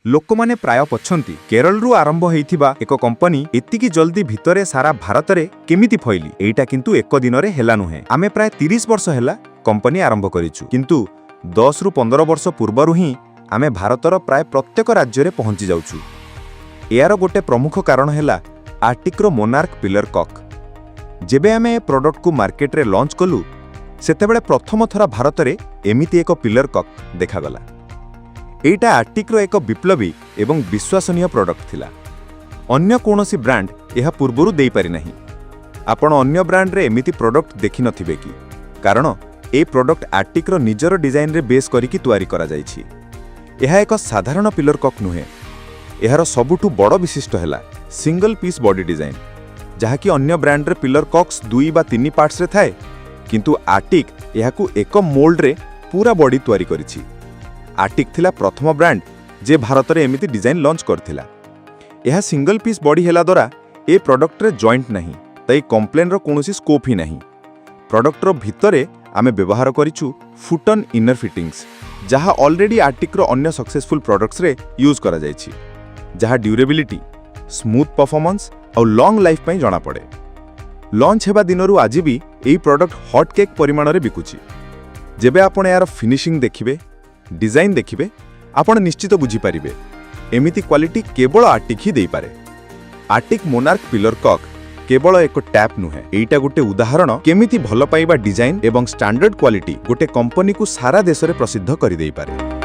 ଲୋକମାନେ ପ୍ରାୟ ପଚାରନ୍ତି, କେରଳରୁ ଆରମ୍ଭ ହେଇଥିବା ଏକ କମ୍ପାନୀ ଏତିକି ଜଲ୍ଦି ଭିତରେ ସାରା ଭାରତରେ କେମିତି ଫୈଲି? ଏଇଟା କିନ୍ତୁ ଏକ ଦିନରେ ହେଲା ନୁହେଁ। ଆମେ ପ୍ରାୟ 30 ବର୍ଷ ହେଲା କମ୍ପାନୀ ଆରମ୍ଭ କରିଛୁ, କିନ୍ତୁ 10ରୁ 15 ବର୍ଷ ପୂର୍ବରୁ ହିଁ ଆମେ ଭାରତର ପ୍ରାୟ ପ୍ରତ୍ୟେକ ରାଜ୍ୟରେ ପହଞ୍ଚି ଯାଉଛୁ। ଏହାର ଗୋଟେ ପ୍ରମୁଖ କାରଣ ହେଲା ଆର୍ଟିକ୍ର ମୋନାର୍କ ପିଲର କକ୍। ଯେବେ ଆମେ ଏ ପ୍ରଡକ୍ଟକୁ ମାର୍କେଟରେ ଲଞ୍ଚ କଲୁ, ସେତେବେଳେ ପ୍ରଥମ ଥର ଭାରତରେ ଏମିତି ଏକ ପିଲର କକ୍ ଦେଖାଗଲା। ଏଇଟା ଆର୍ଟିକ୍ର ଏକ ବିପ୍ଳବୀ ଏବଂ ବିଶ୍ୱାସନୀୟ ପ୍ରଡକ୍ଟ ଥିଲା। ଅନ୍ୟ କୌଣସି ବ୍ରାଣ୍ଡ ଏହା ପୂର୍ବରୁ ଦେଇପାରିନାହିଁ। ଆପଣ ଅନ୍ୟ ବ୍ରାଣ୍ଡରେ ଏମିତି ପ୍ରଡକ୍ଟ ଦେଖିନଥିବେ କି, କାରଣ ଏ ପ୍ରଡକ୍ଟ ଆର୍ଟିକ୍ର ନିଜର ଡିଜାଇନରେ ବେସ୍ କରିକି ତିଆରି କରାଯାଇଛି। ଏହା ଏକ ସାଧାରଣ ପିଲର କକ୍ ନୁହେଁ। ଏହାର ସବୁଠୁ ବଡ଼ ବିଶିଷ୍ଟ ହେଲା ସିଙ୍ଗଲ ପିସ୍ ବଡି ଡିଜାଇନ୍, ଯାହାକି ଅନ୍ୟ ବ୍ରାଣ୍ଡରେ ପିଲର କକ୍ସ ଦୁଇ ବା ତିନି ପାର୍ଟସରେ ଥାଏ, କିନ୍ତୁ ଆର୍ଟିକ୍ ଏହାକୁ ଏକ ମୋଲ୍ଡରେ ପୁରା ବଡି ତିଆରି କରିଛି। ଆର୍ଟିକ୍ ଥିଲା ପ୍ରଥମ ବ୍ରାଣ୍ଡ ଯେ ଭାରତରେ ଏମିତି ଡିଜାଇନ୍ ଲଞ୍ଚ କରିଥିଲା। ଏହା ସିଙ୍ଗଲ ପିସ୍ ବଡି ହେଲା ଦ୍ୱାରା ଏ ପ୍ରଡକ୍ଟରେ ଜଏଣ୍ଟ ନାହିଁ, ତାଇ କମ୍ପ୍ଲେନ୍ର କୌଣସି ସ୍କୋପ୍ ହିଁ ନାହିଁ। ପ୍ରଡକ୍ଟର ଭିତରେ ଆମେ ବ୍ୟବହାର କରିଛୁ ଫୁଟନ୍ ଇନର ଫିଟିଙ୍ଗସ୍, ଯାହା ଅଲରେଡି ଆର୍ଟିକ୍ର ଅନ୍ୟ ସକ୍ସେସଫୁଲ୍ ପ୍ରଡକ୍ଟସରେ ୟୁଜ୍ କରାଯାଇଛି, ଯାହା ଡ୍ୟୁରେବିଲିଟି, ସ୍ମୁଥ୍ ପରଫର୍ମାନ୍ସ ଆଉ ଲଙ୍ଗ୍ ଲାଇଫ୍ ପାଇଁ ଜଣାପଡ଼େ। ଲଞ୍ଚ ହେବା ଦିନରୁ ଆଜି ବି ଏହି ପ୍ରଡକ୍ଟ ହଟ୍ କେକ୍ ପରିମାଣରେ ବିକୁଛି। ଯେବେ ଆପଣ ଏହାର ଫିନିସିଂ ଦେଖିବେ, ଡିଜାଇନ୍ ଦେଖିବେ, ଆପଣ ନିଶ୍ଚିତ ବୁଝିପାରିବେ, ଏମିତି କ୍ୱାଲିଟି କେବଳ ଆର୍ଟିକ୍ ହିଁ ଦେଇପାରେ। ଆର୍ଟିକ୍ ମୋନାର୍କ ପିଲର କକ୍ କେବଳ ଏକ ଟ୍ୟାପ୍ ନୁହେଁ। ଏଇଟା ଗୋଟେ ଉଦାହରଣ, କେମିତି ଭଲ ପାଇବା, ଡିଜାଇନ୍ ଏବଂ ଷ୍ଟାଣ୍ଡାର୍ଡ କ୍ୱାଲିଟି ଗୋଟେ କମ୍ପାନୀକୁ ସାରା ଦେଶରେ ପ୍ରସିଦ୍ଧ କରିଦେଇପାରେ।